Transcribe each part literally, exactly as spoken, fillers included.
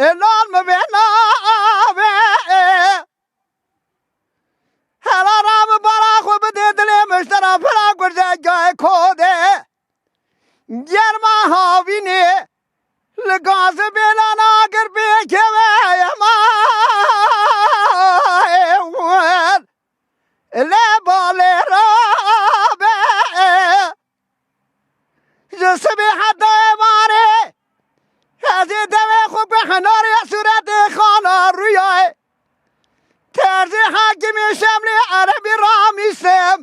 Ê lal mi vê navê. Hela ra min bara xwe bidê dilê min ji te re pira gurze gayê kodê. Germa havînê li gazê bêlan agir pêkeve yema wer. Lê balê rabe. Ji sibê heta êvarê ez ê devê xwe bi hinarê sûretê xana rûyayê. Terzê Hakimê Şemlê Erebî ramîsim.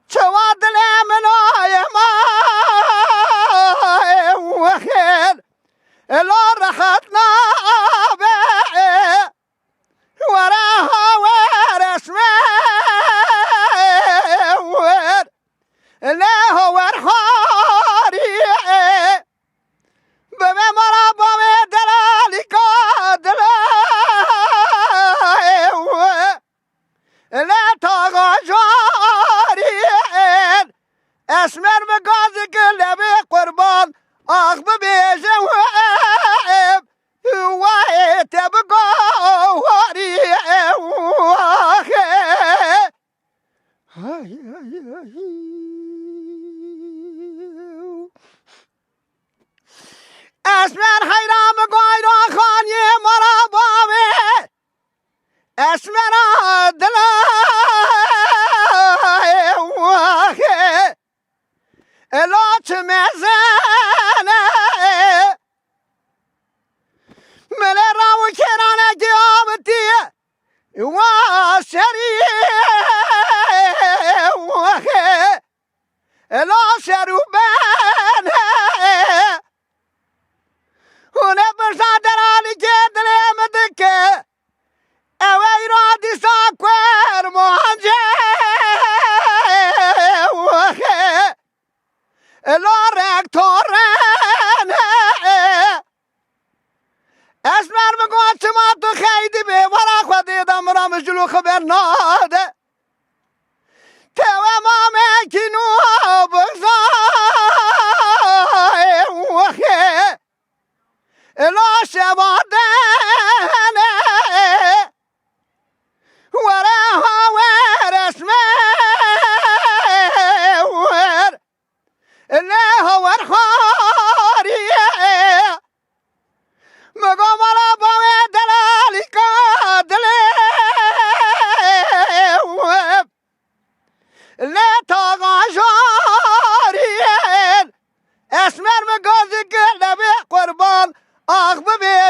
Çawa dilê min aye ma wexêr. Elo rehet nabe. Were ha were şme wer. Ne ha wer harî. Bebe mara bavê delalîka dilê. Ne taxa jarî. Esmer mi gazî ki lebê qurban. Ax bibêje wem. Wahê te bi gowarî, wahê. Hay, hay, hay. Esmer heyra mi goyra xaniyê mara bavê. Esmera dila, wahê. Elo çi mezene. Milê raw û kêranekî avitiye. Wa serî. Elo ser û bene. Hûn ê pirsa deralikê dilê min dike. Ew ê îro dîsa kurmancê wexê. Elo rek torene. Esmer min got, çima tu xeydî bê, wera xwe dê de min re min ji lo xeber nade. Tewe mamekî nû bixza wexê. Elo şeva dene. Were ha were şme wer. Ne ha wer harî. Mego mala bavê delalîka dilê. Lê taxa jarî. Esmer mi gazî ki lebê qurban. Ax bibê